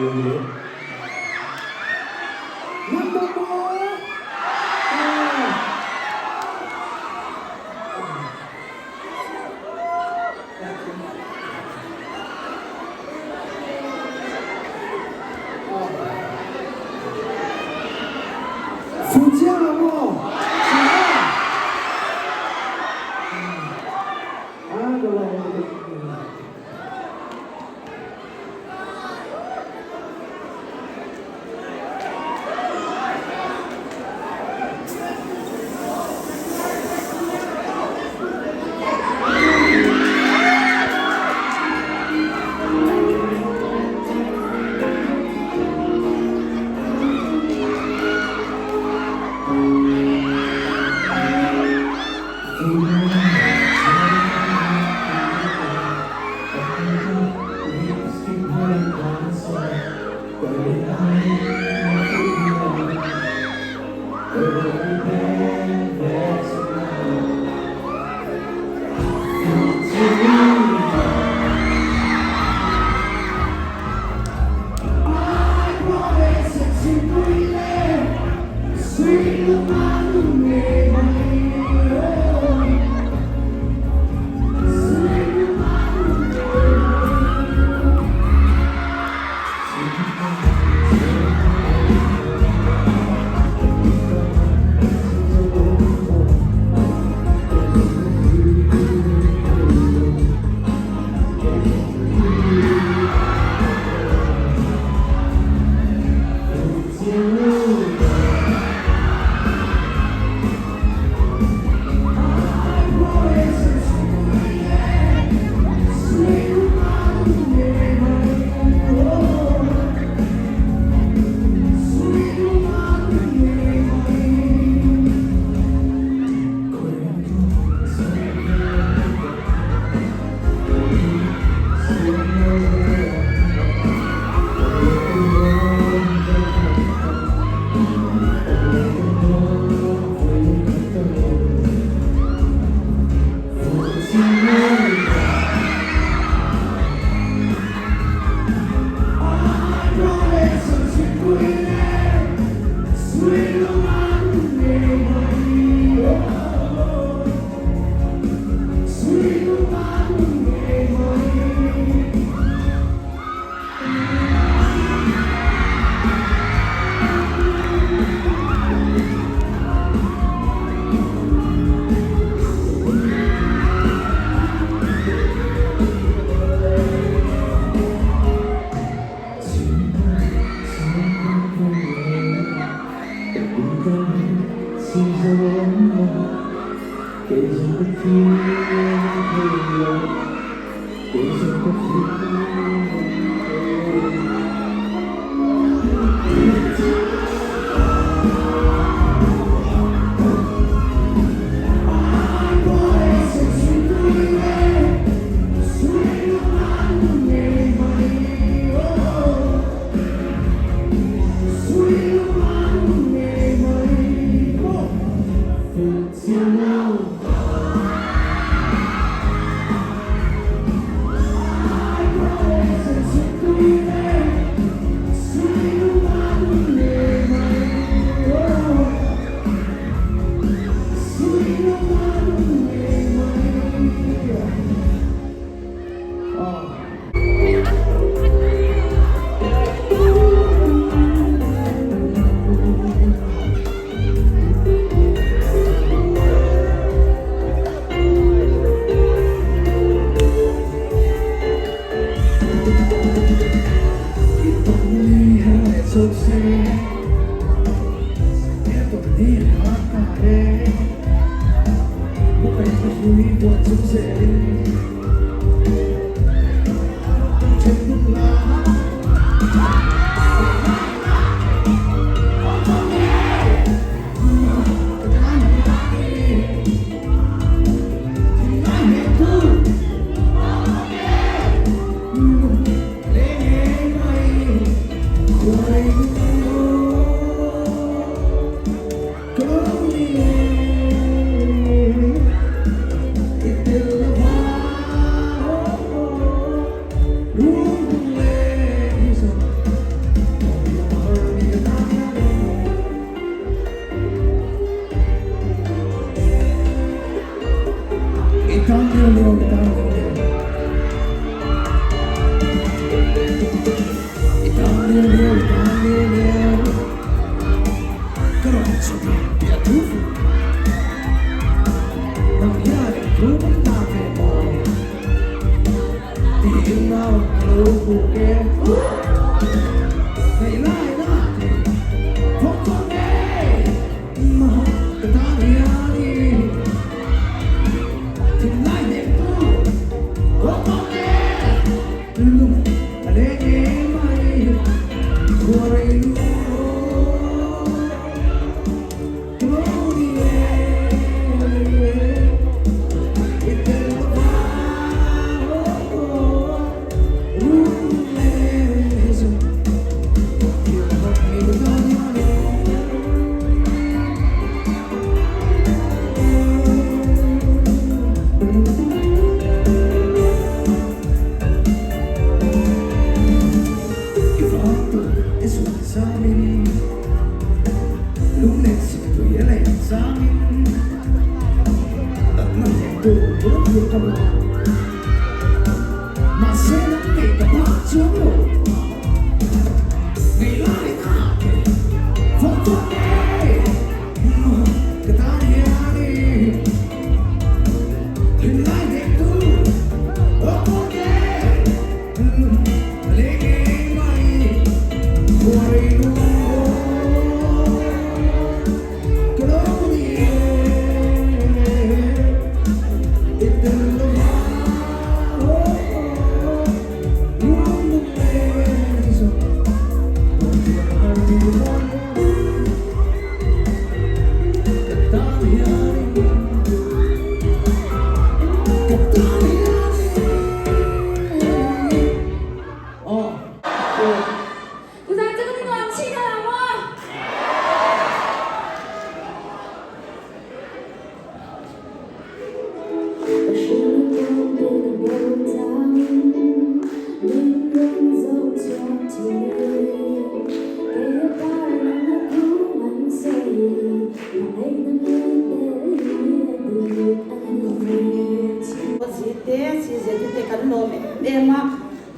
Lo le. Ngandam maw? Fuh chiang ang maw? Ah, ka lawm lutuk.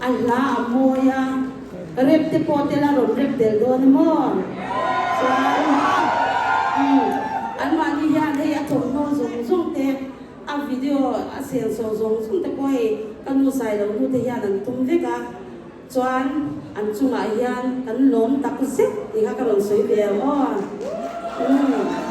A hla a mawi a, rep te pawh tel a rawn rep tel dawn a maw? Chuan umm anmahni hian hei a thawmhnaw zawng zawng te, a video a senso zawng zawng te pawh hei ka nu Sailo nu te hian an tum vek a, chuan an chungah hian kan lawm tak zet tih kha ka rawn sawi ve ang aw. Umm.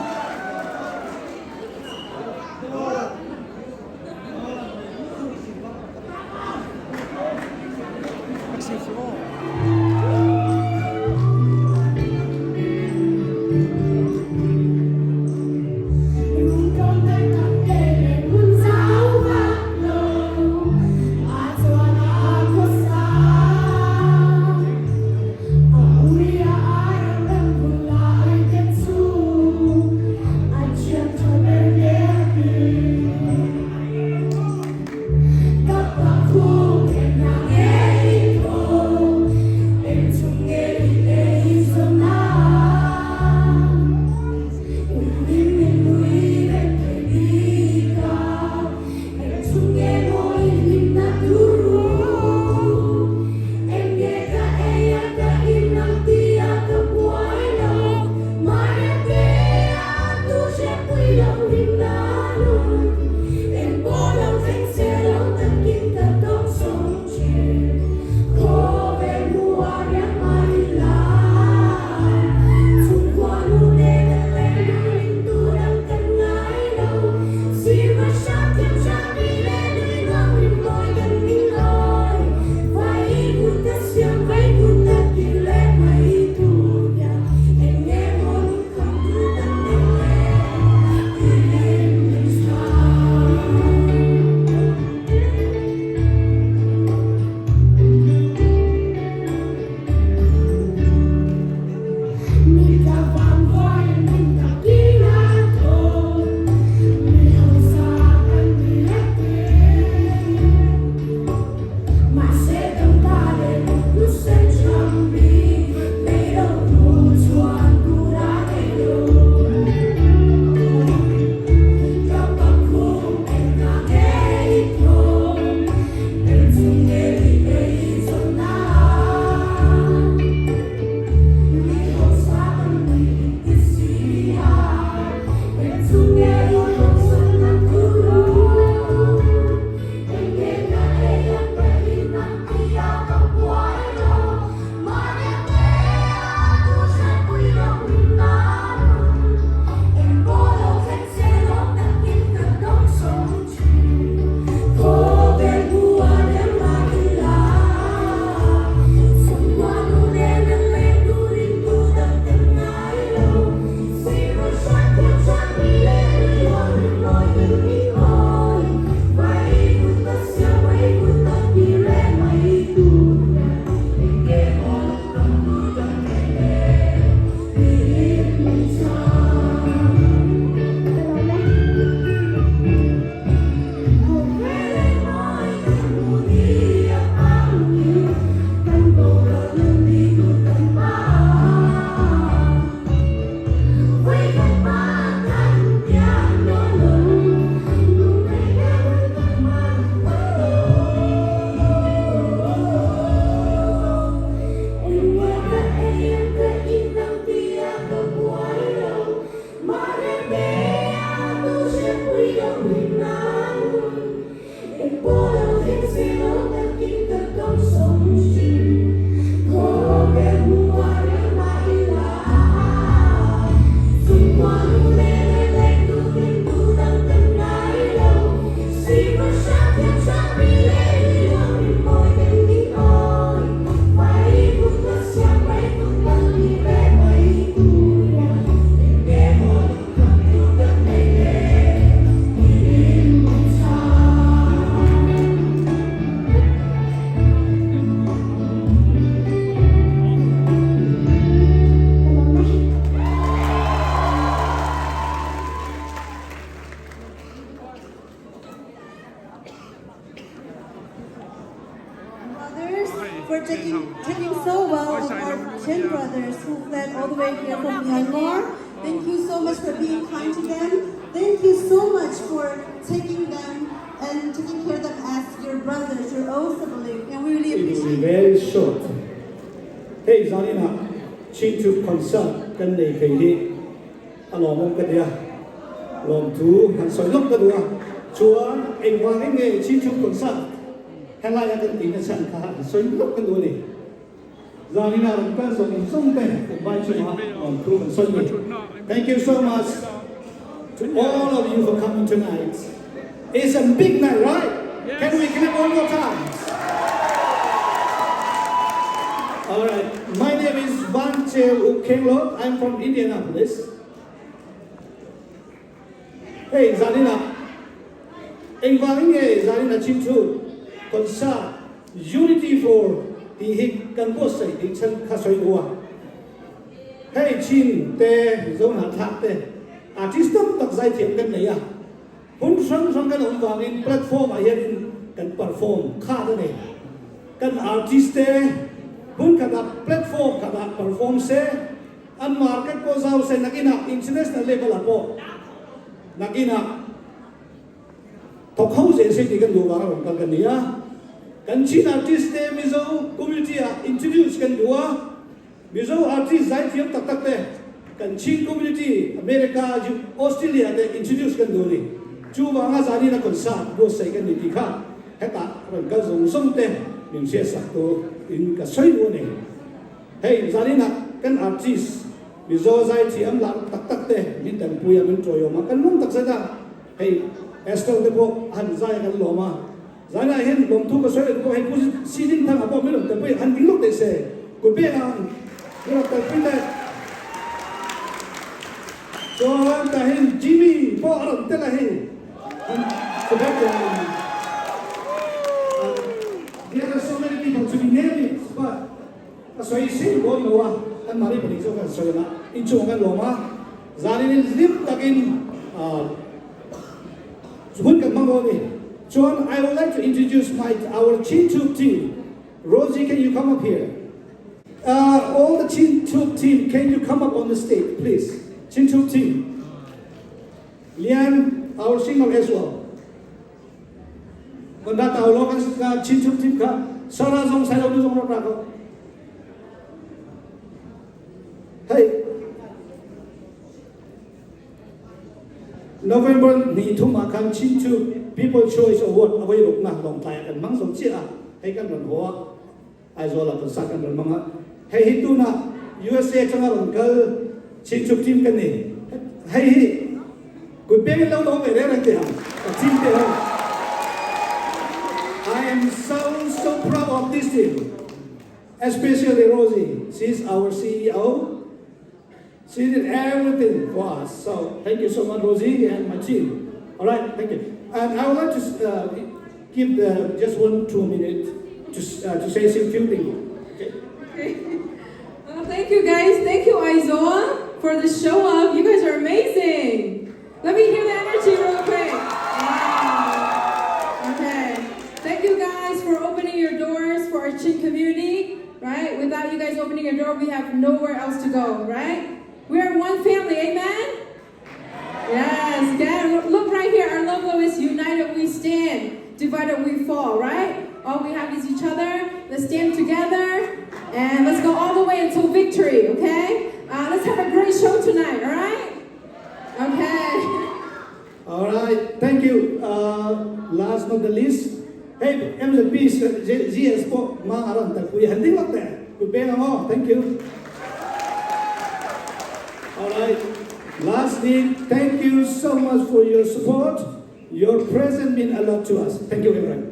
who fled all the way here from Myanmar. Thank you so much for being kind to them. Thank you so much for taking them and taking care of them as your brothers, your own sibling, and we really It will be appreciate very short. Hei zanin ah Chin Tube concert kan nei thei hi a lawmawm ka ti a, lawmthu han sawi lawk ka duh a, chuan engvangin nge Chin Tube concert helai a kan tihna chhan kha han sawi lawk ka duh a ni. Zanin ah rawn kal zawng zawng te kan vai chungah lawmthu kan sawi ni. Thank you so much to all of you for coming tonight. It's a big night, right? Can we clap one more time? All right. My name is Van Chel Ukenglo. I'm from Indianapolis. Hei, zanin ah engvangin nge zanin a chim chu concert Unity for tih hi kan buatsaih tih chhan kha sawi duh a. Hei Chin te, Mizo hnahthlak te, artist tam tak zaithiam kan nei a. Hmun hrang hrang kan awm vangin platform ah hianin kan perform khat a ni. Kan artist te hmun khatah platform khatah perform se, an market pawh zau se nakinah international level ah pawh nakinah thawk ho zel se tih kan duh vang a rawn kal kan ni a. Kan Chin artist te Mizo community ah introduce kan duh a. Mizo artist zaithiam tak tak te kan Chin community America, Australia te introduce kan duh a ni. Chuvanga zanin a concert buatsaih kan ni tih kha hetah rawn kal zawng zawng te min hriatsak tu in ka sawi duh a ni. Hei zaninah kan artist Mizo zaithiam lar tak tak te min tanpui a min tawiawm a kan lawm tak zet a. Hei Esther te pawh a han zai a kan lawm a. Zainah hian lawmthu ka sawi leh pawh hei Pu Siding Thanga pawh min rawn telpui han ding lawk teh se kut beng ang min rawn telpui teh. Chuan tah hian Jimmy pawh a rawn tel a hei han che ber teh ang. There are so many people to be named but ka sawi seng dawn lo a, kan mahni pahnih chu kan sawi ang a, inchungah kan lawm a, zanin hlim takin Hun kan hmang dawn a ni. Chuan I would like to introduce my our Chin Tube team. Rosie can you come up here? Uh, all the Chin Tube team can you come up on the stage please? Chin Tube team. Lian, our singer as well. Kon da tau lo kan Chin Tube team kha Sarah zong sai lo nu zong rak ra ko. Hey, November ni thum ah khan Chin cu People Choice Award a voi ruknak Lawngtlai ah kan hmang zong chiah a hei kan ron haw a Aizawl ah concert kan ron hmang a hei hi tun ah USA tang a ron kal Chin cu team kan ni hei hi kut peng in lo lo ve reng reng te hang ka team te ho I am so so proud of this team especially Rosie she's our CEO She did everything for us. So thank you so much, Rosie and my team. All right, thank you. And I would like to give the, just 1, 2 minutes to say some few things. Okay. Okay. Well, thank you guys. Thank you, Aizawl, for the show up. You guys are amazing. Let me hear the energy real quick. Wow. Okay. Thank you guys for opening your doors for our Chin community, right? Without you guys opening your door, we have nowhere else to go, right? We are one family, amen? Yes, again, look right here. Our logo is United We Stand, Divided We Fall, right? All we have is each other. Let's stand together and let's go all the way until victory, okay? Let's have a great show tonight, all right? Okay. All right, thank you. Last not the least, hey, MZP GS po, ma aron ta pui handing lak te. Ku pe ngo, thank you. All right. Lastly, thank you so much for your support. Your presence means a lot to us. Thank you very much.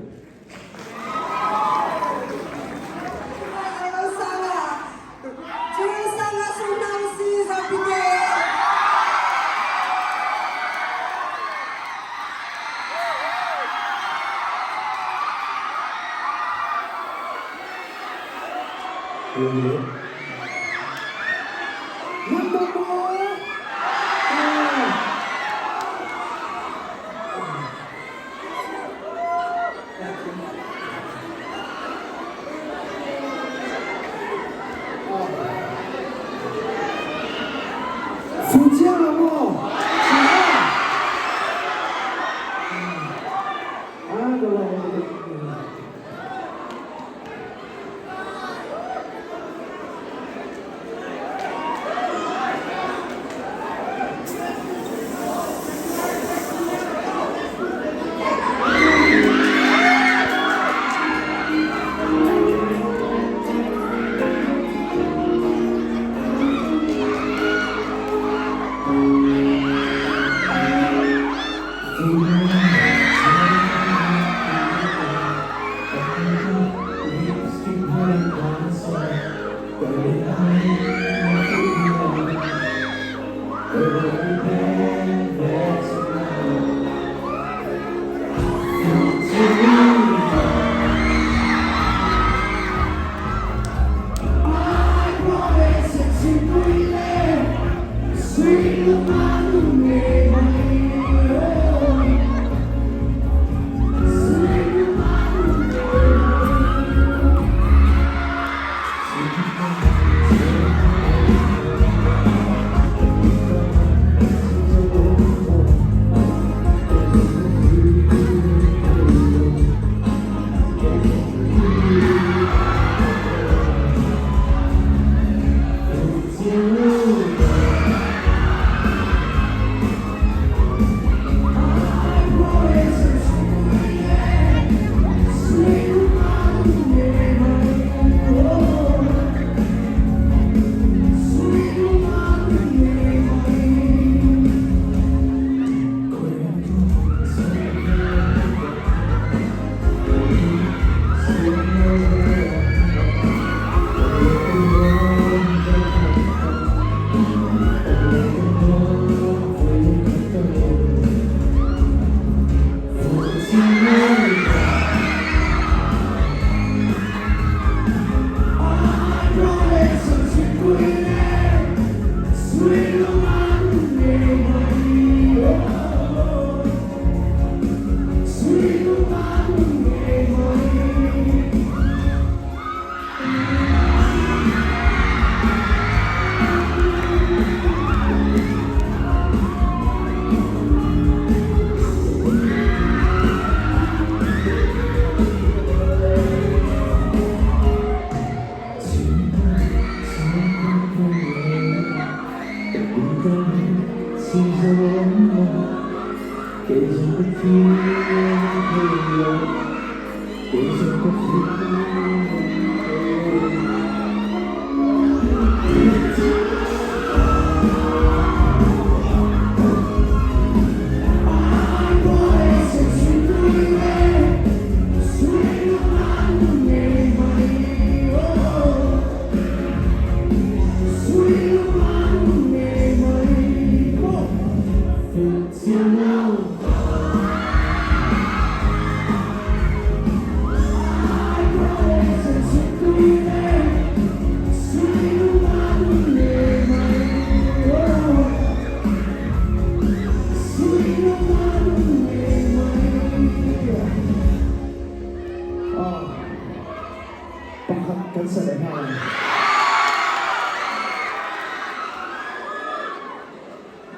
Pakhat kan sa leh nghal ang.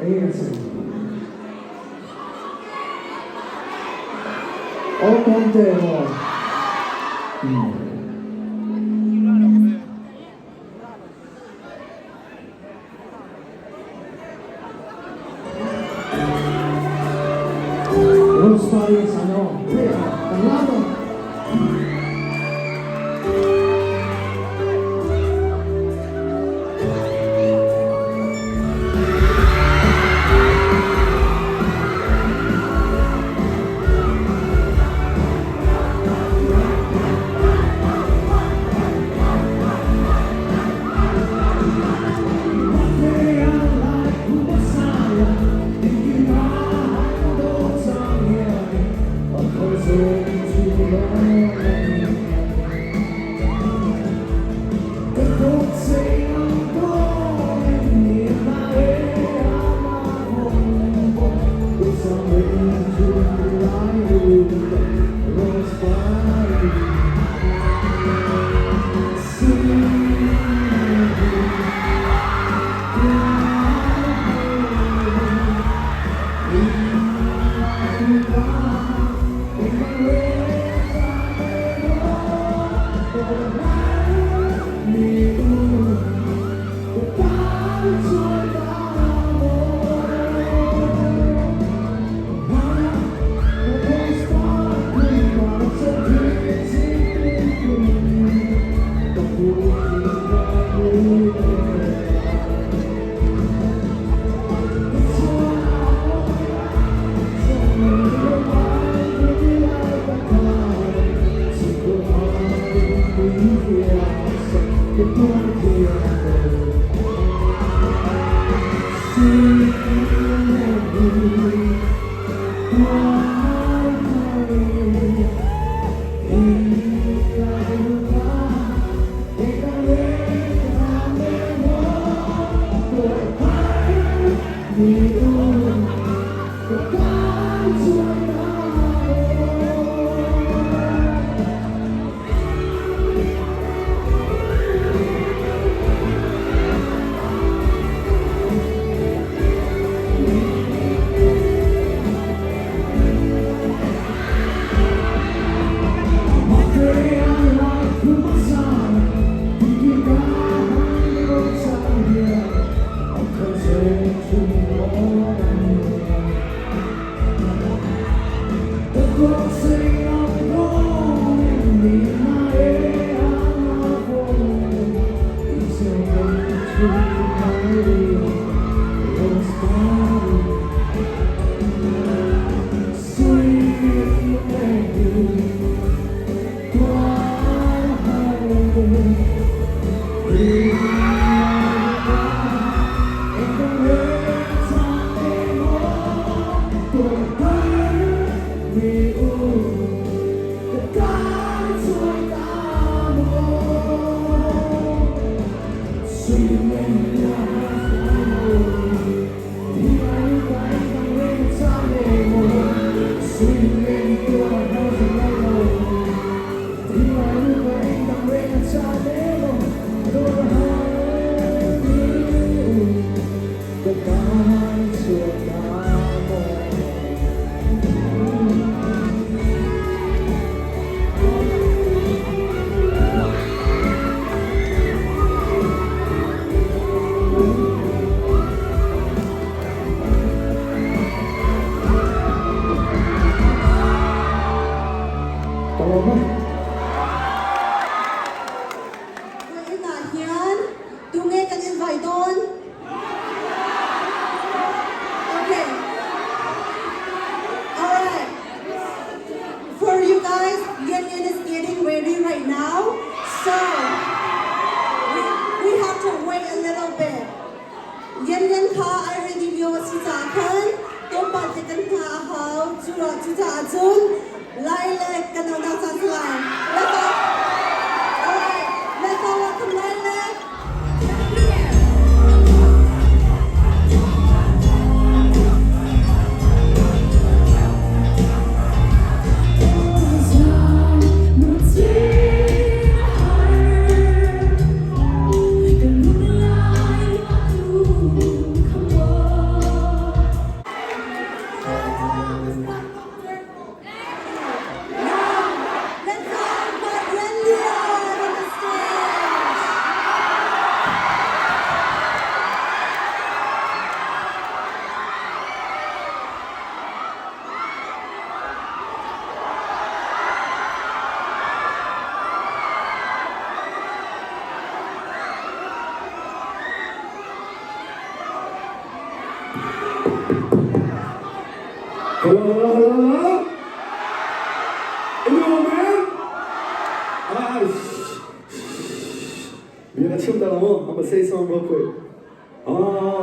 Enge kan sa leh? Aw Conte maw? Umm. Rose Pari an sa na aw. Kan la dawn. Vawiinah hian tunge kan invite dawn? Okay. Alright. For you guys, Yan Yan is getting ready right now. So, we have to wait a little bit. Yan Yan kha ai ready lio a si caah khan tlawmpal te kan hngah a hau. Cucaah cun Lai le kan aunak caan si lai. Let's all, alright, let's all welcome Lai le. Let's all invite Yan Lian on the stage. Hello, hello, hello, hello. In nuam em? Ah, shh, shh. Bia ka chim ta lo mu. I'm gonna say something real quick. Ah,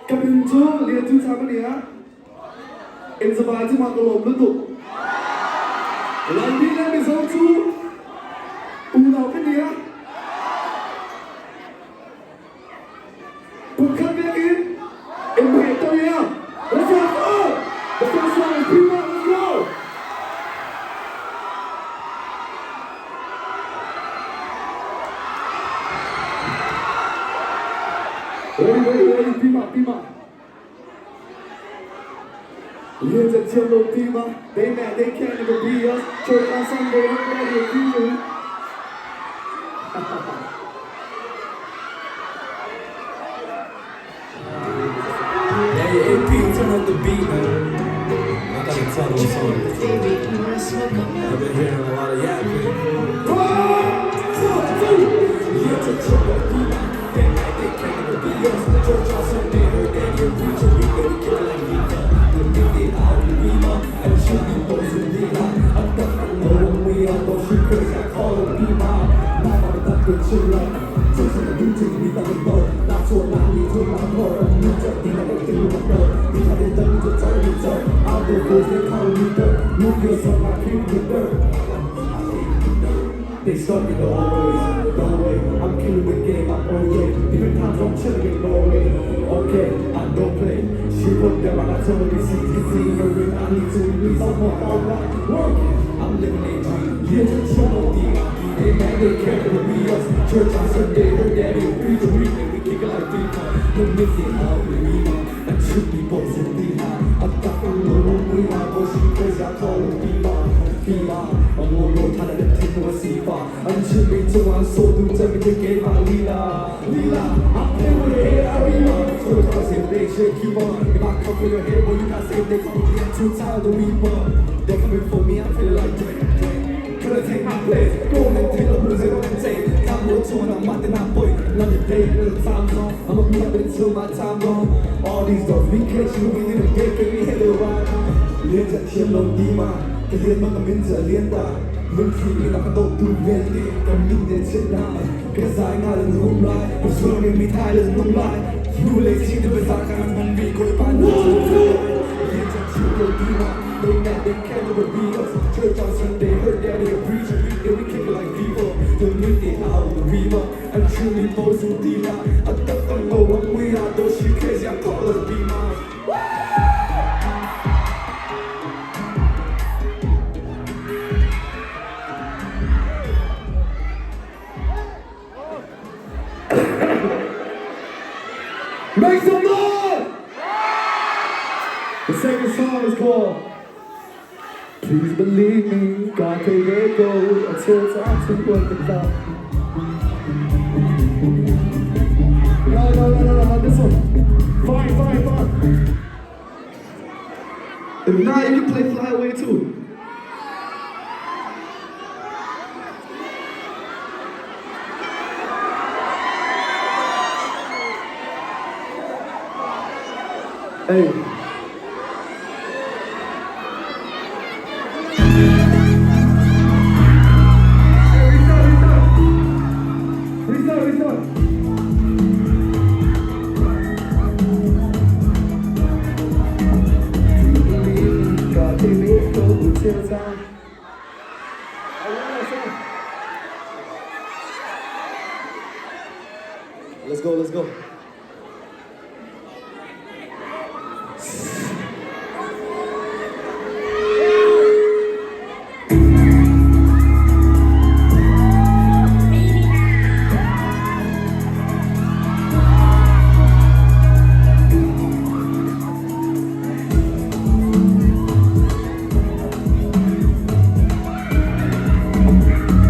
ka min cu Lian Cu Chang a ni a. In zavai cu ma ka lawm lutuk. Laimi le Mizo cu unau kan ni a. Pumkhat biakinn in pek to ya. Let's go! The first song is Prima. Let's go! Ready, ready, ready. Prima, Prima. Lian Chan Chiam Lo Prima. They mad, they can't even be us. Church on Sunday, everybody a preacher. Hey, AP, turn up the beat, man. I got a ton of songs. I've been hearing a lot of yapping. One, two, three. Lian Chan Chiam Lo Prima. They mad, they can't even be us. Church on Sunday, her daddy a preacher. We gonna kill it like Viva. The big out the Rima. And she be those who did. I'm the she crazy, I call her Bima. I'm the voice, they call me dirt. Lucas on my king the dirt. They stuck in the hallways. Don't wait, I'm killing the game, I'm on way. Different times, I'm chilling in Norway. Okay, I no play. I'm living a dream. Yeah, they mad, they care to be us. Church on Sunday, her daddy will preach a week, and we kick it like FIFA. The missing out, we know. And shoot me, boys, and the high. I got the little we are, but she crazy, I call her Viva. Viva. I'm on your time, I take no Siva. I'm chilling to one so do tell me to get my Lila. Lila, I play with the head, I read. So the cause they shake you on. If I come for your head, well, you got say they come get too tired to be fun. They're coming for me, I'm feeling like drink, drink. Couldn't take my place, go ahead, take the blues, they don't take. Time will turn, I'm out I boy. Another day, another time zone. I'ma be up until my time gone. All these dogs, we catch you, we need a break, and we hit it right. 连着天龙地嘛，给连那个名字连的，轮替那个都都原地，跟明天起来，别再爱了弄来，我说你没太了弄来，如雷击的被砸开，门里过一半路。连着天龙地嘛，they mad they can't never be us. Church on Sunday, her daddy a preacher, we we kick it like FIFA. The minute out the river, I'm truly both to the I don't know what we are, though she crazy, I call her be mine. Make some noise! The second song is called Please Believe Me, God Take It Go Until Time to Work It Out. No, no, no, no, no, not this one. Fine, fine, fine. If not, you can play Fly Away too. Hey. Hey, restart, restart. Restart, restart. Please believe me, God take me go till time. I want that song. Let's go, let's go.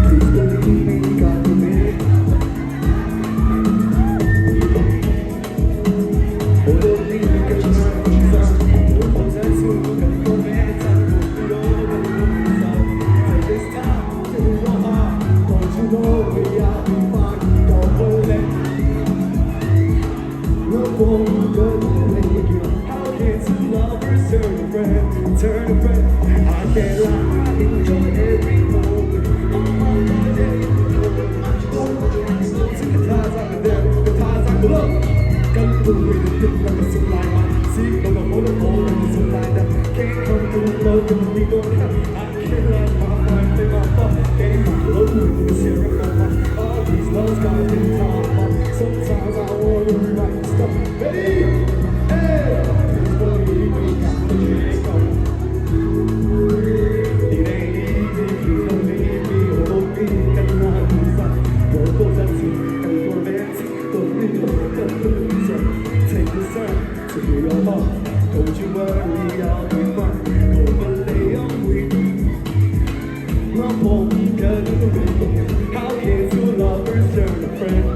Please believe me, God take me. How can two lovers turn a friend, turn a friend? I can't lie, I enjoy every moment of my day. I can't let my mind play my part. All these loves got in time. Sometimes I wanna rewrite stuff. Ready? Hey! Please believe me, got the drink on. It ain't easy, please believe me. Take this time to hear your heart. Don't you worry, I'll be fine. Go lay on me. How can two lovers turn a friend?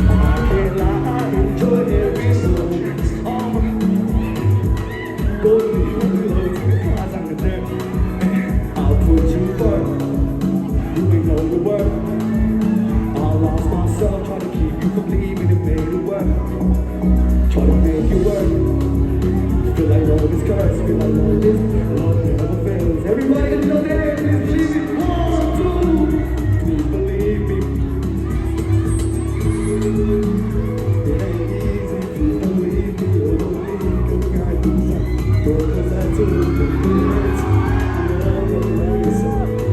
I can't lie, I enjoy every moment. Oh my, go I'll put you first. You ain't know the worth. I lost myself trying to keep you from leaving and made it work. Try to make it work. Feel like love is cursed. Feel like love is love never fails. Everybody get your name, please believe me. 1, 2, please believe me. It ain't easy, please believe me.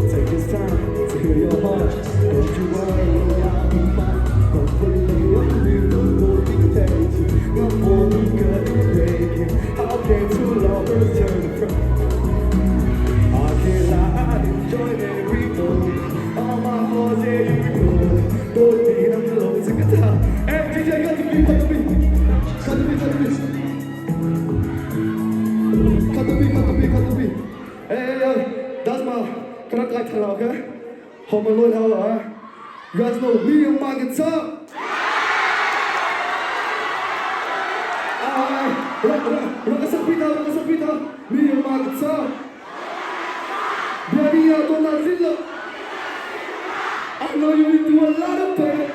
Take this time to hear your heart. Don't you worry, I'll be fine. Don't put it on me, don't go dictate you. Ka rak kai than la, okay? Hold my Lord how ah. You guys know me and my guitar. Ah, rock, rock, rock sa pita, rock sa pita. Me and my guitar. Biania Donazilla. I know you been through a lot of pain.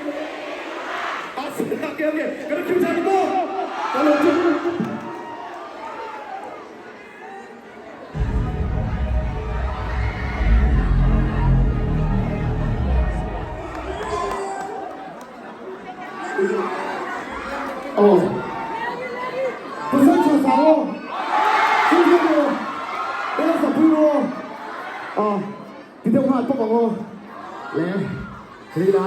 I said, okay, okay. Gonna keep talking more. Hello, Aw. Pasal tha sa aw. Chu chu aw. Ela sa pui aw. Aw. Ti deuh nghal pawp ang aw. Le. Lila.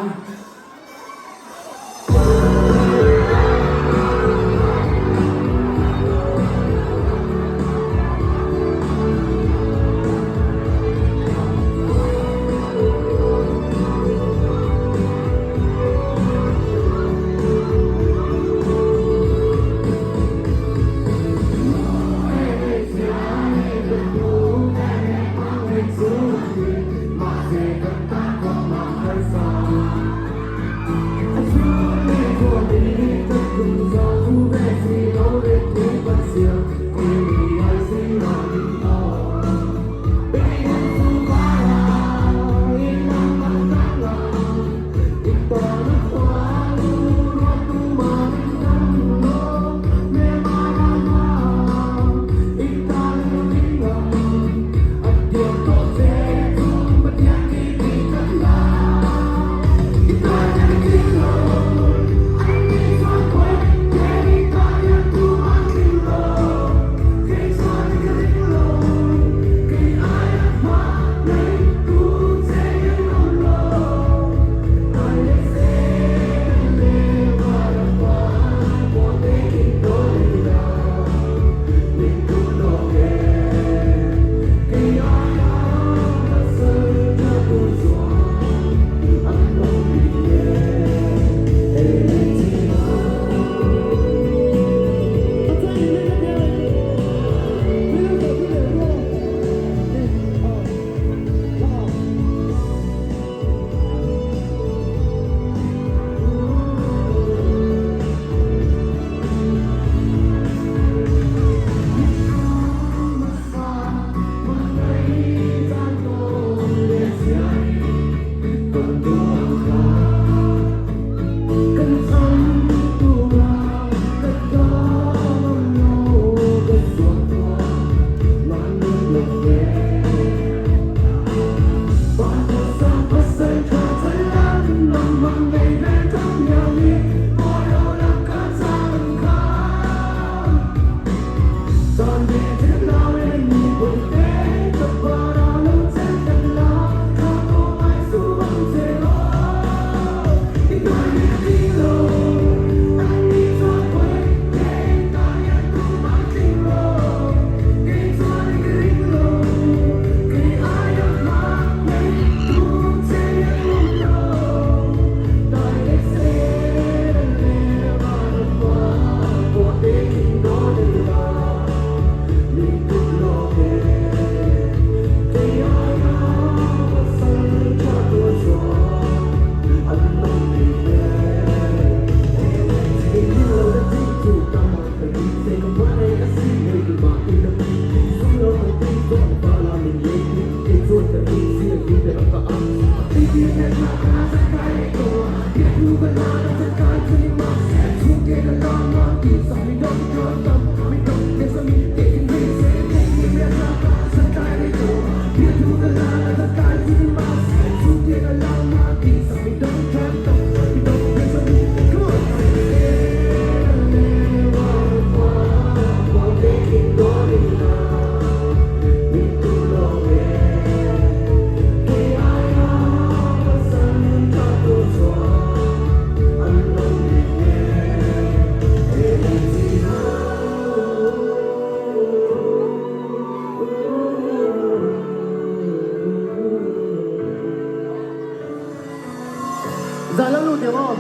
Zai lal lu tiang aw.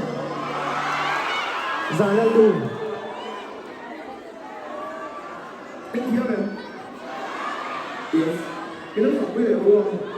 Zai lal lu. Can you hear me? Yes. Can you stop with it?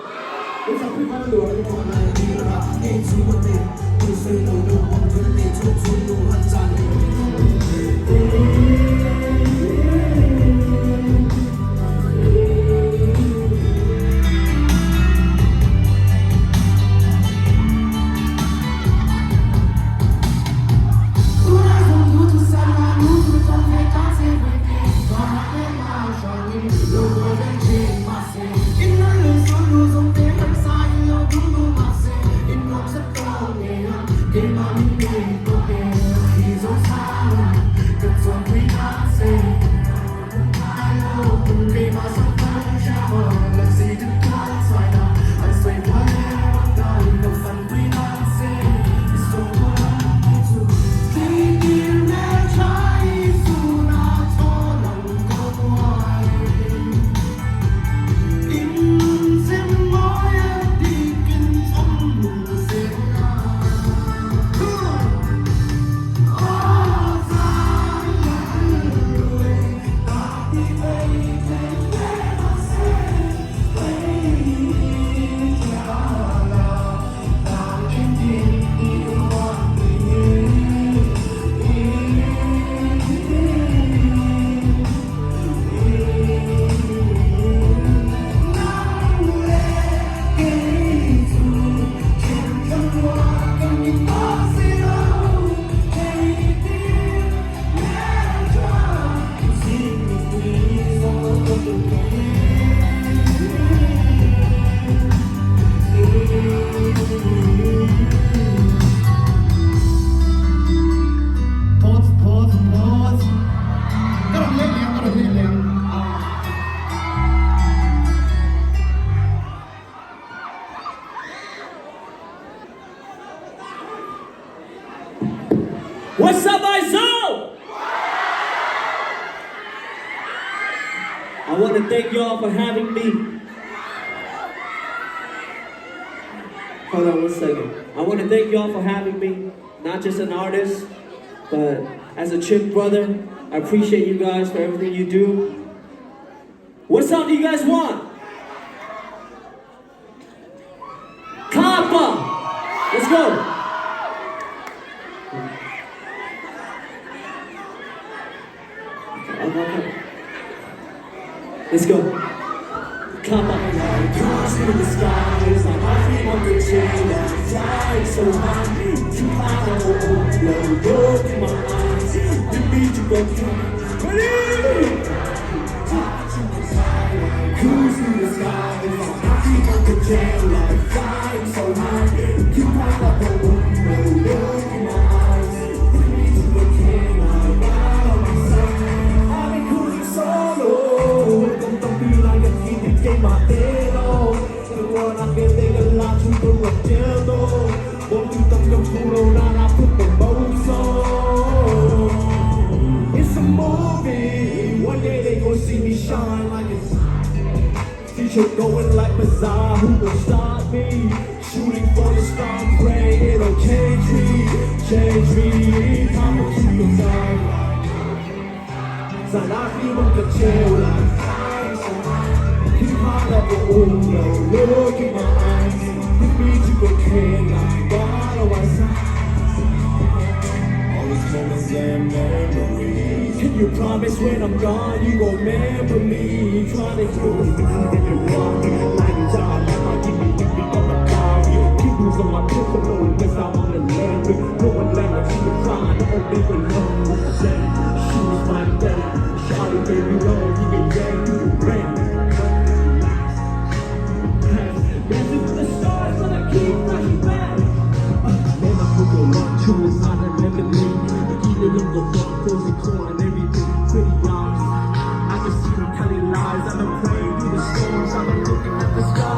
What's up, Aizawl? I want to thank you all for having me. Hold on one second. I want to thank you all for having me, not just an artist, but as a Chin brother. I appreciate you guys for everything you do. What song do you guys want? Kappa! Let's go! Let's go. Come on, like to the skies, like I feel on the chain, like flying so high, to high, oh, look in my eyes, you need to go ready. Cruise through the skies, like I feel on the chain, like flying so high, to high, oh, look in my eyes, you need to go like right on my side. I've been cruising solo, It's a movie. One day they gon' see me shine like it's future going like bizarre. Who gon' stop me? Shooting for the star, pray it'll change me, change me. Time to the star. Look in my eyes. You need to go can like God on my side. All these moments and memories. Can you promise when I'm gone you gon' remember me? Trying to heal the in your walk. Lights out, like give me give me on my car. People's on my pillow, unless I'm on the land. No one language you can find, only for love. She was my daddy. Shawty baby love, you can gang, you can brand. Dancing with the stars, and I keep rushing back. Man, I put the one, two inside the lemonade. Eat it up, the fuck, frozen corn and everything. Pretty eyes, I can see them telling lies. I've been praying through the storms, I've been looking at the sky.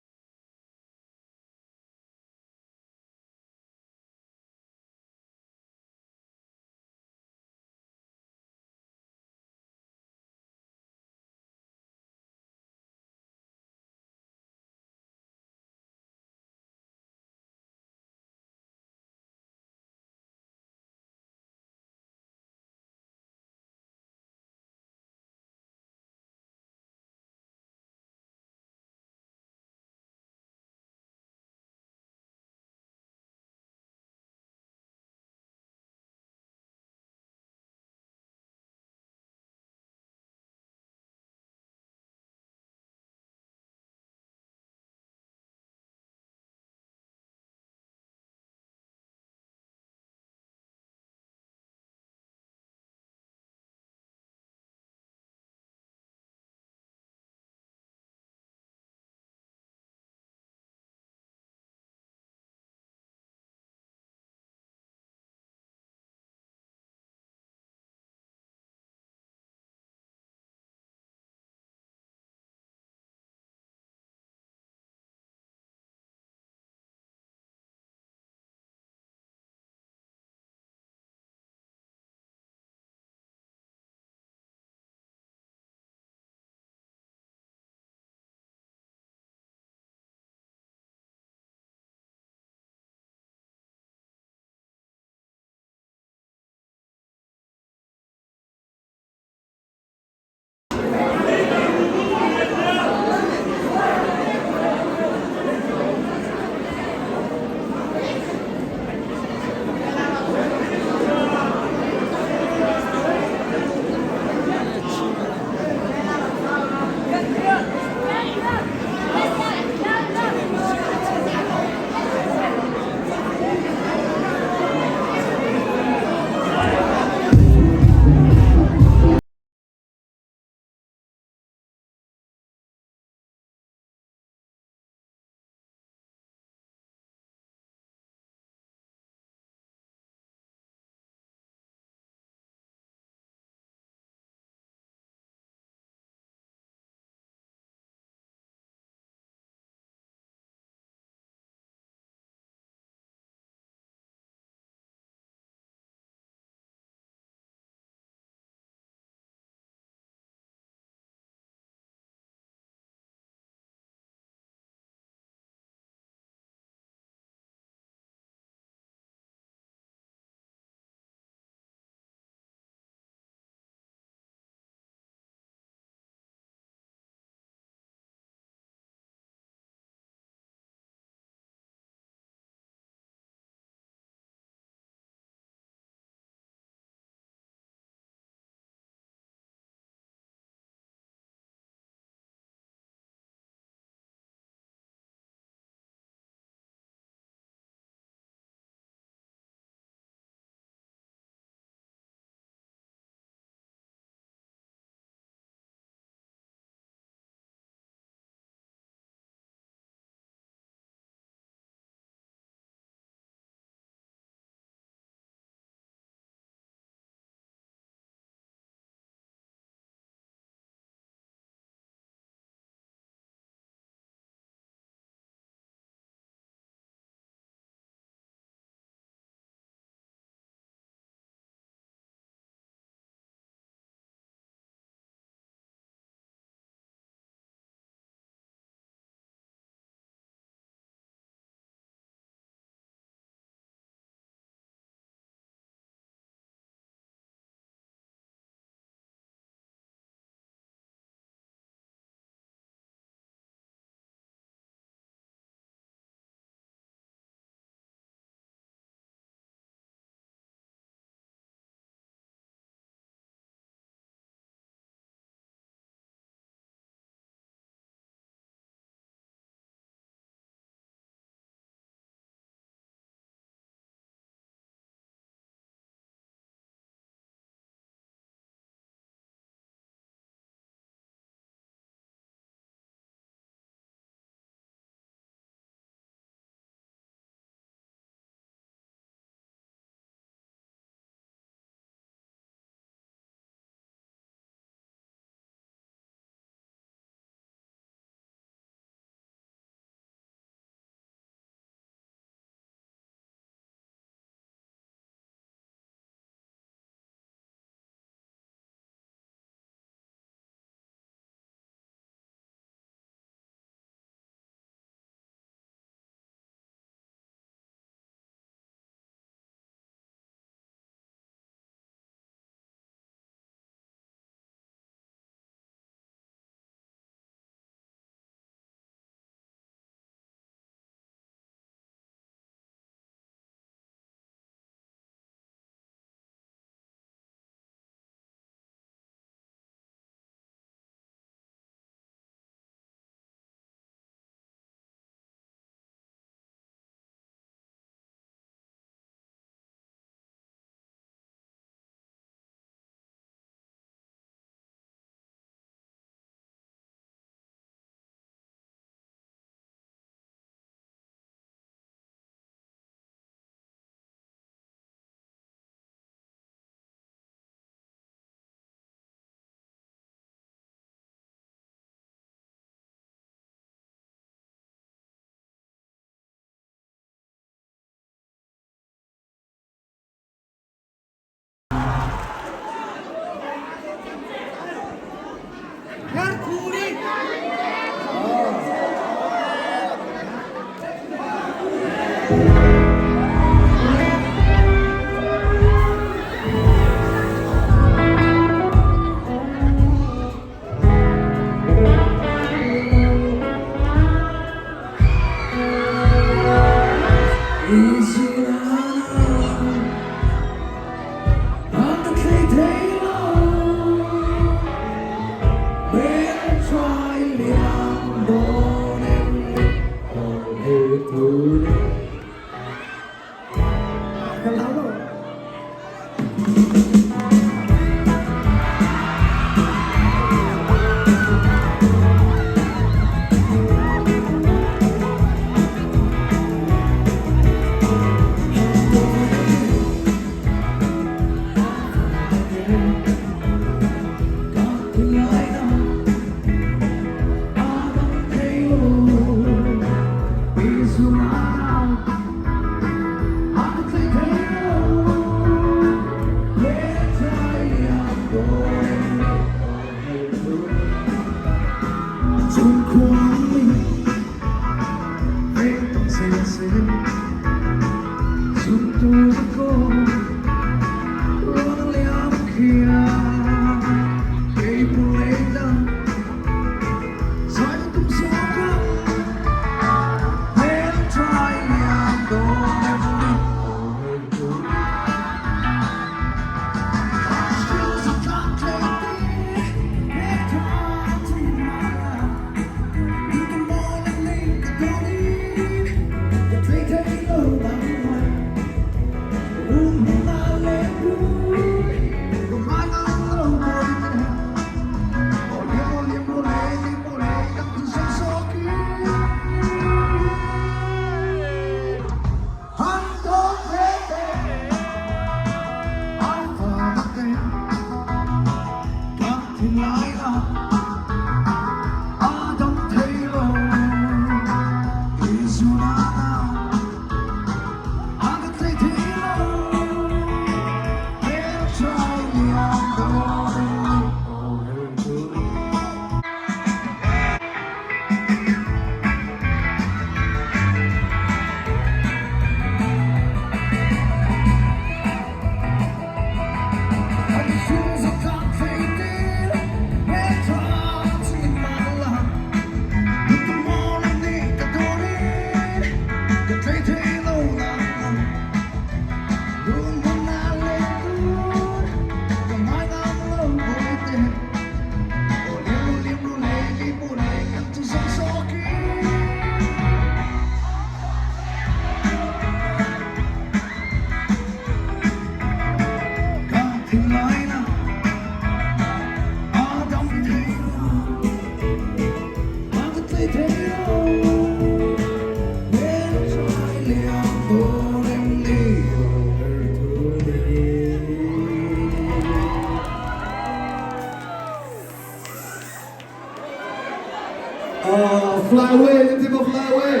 Fly away, let people fly away.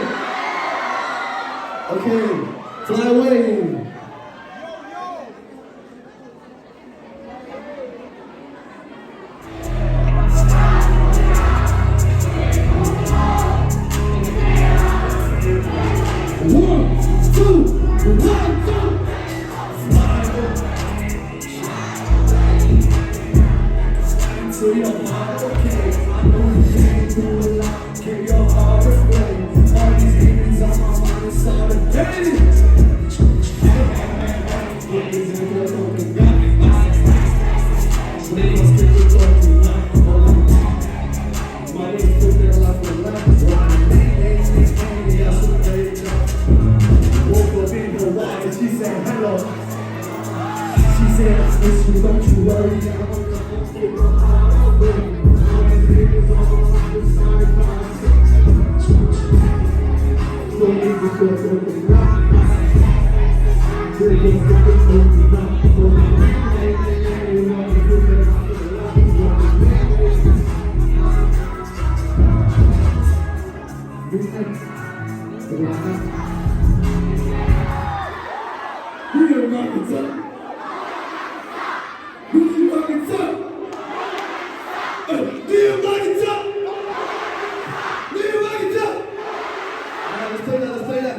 Okay, fly away. One, two, one, two. To your heart, okay. I know you came through a lot. Keep your heart afraid. All these demons on my mind, it's all a day. She said hello. She said, I miss you, don't you worry. I'm gonna take your heart away. All these demons on my mind, it's all a Let's play that, let's play that.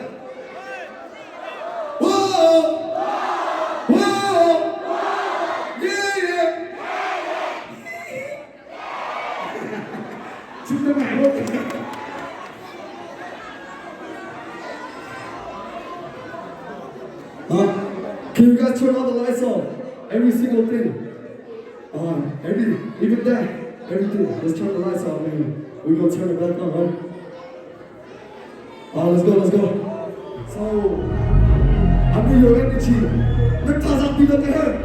Huh? Can you guys turn all the lights off? Every single thing. Uh, every, even that, everything. Let's turn the lights off, man. We gonna turn it back on, right? Uh, let's go, let's go. So, I need your energy. Nan thazaang ti lo ka herh.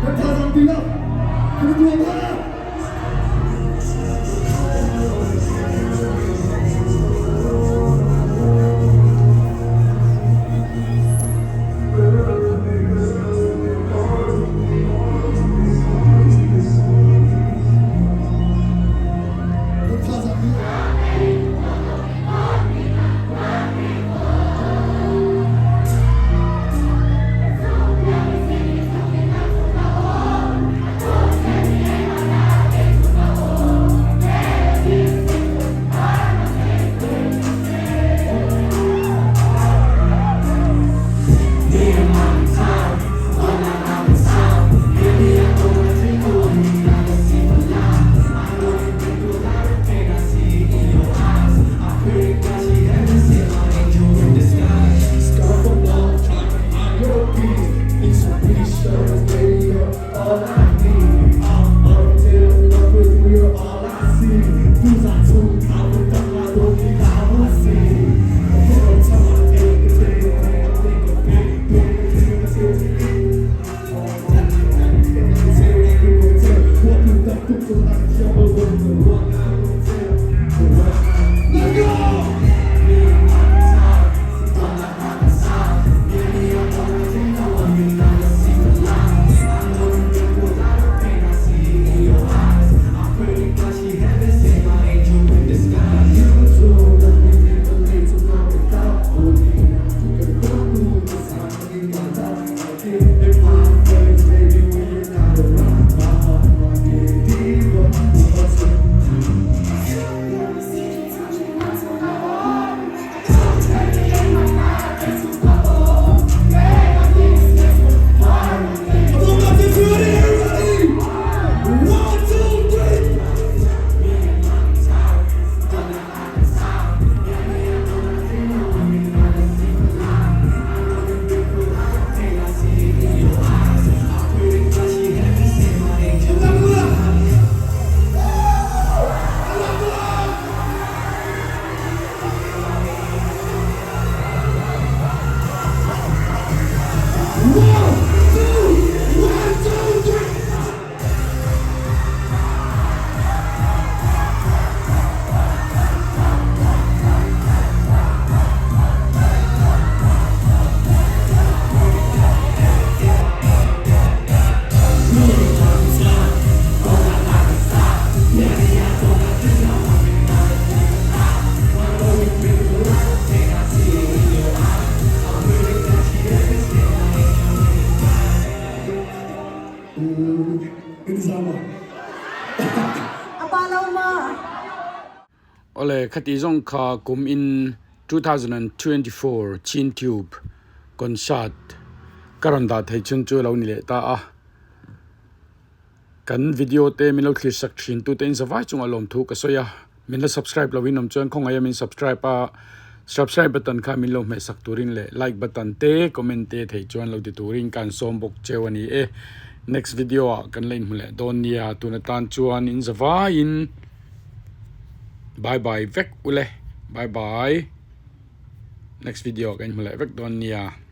Nan thazaang ti lo. Can you do a lot? Awle khati zawng kha kum in 2024 Chin Tube concert ka rawn dah thei chhun chu lo ni leh ta a. Kan video te min lo thlir sak thin tu te in zavai chungah lawmthu ka sawi a, min la subscribe lo in awm chuan khawngaih a min subscribe a, subscribe button kha min lo hmeh sak turin leh like button te comment te thei chuan lo ti turin ka han sawm bawk cheu a ni e. Next video ah kan la inhmu leh dawn nia, tun atan chuan in zavaiin bye bye vek ule, bye bye, next video ah kan inhmu leh vek dawn nia.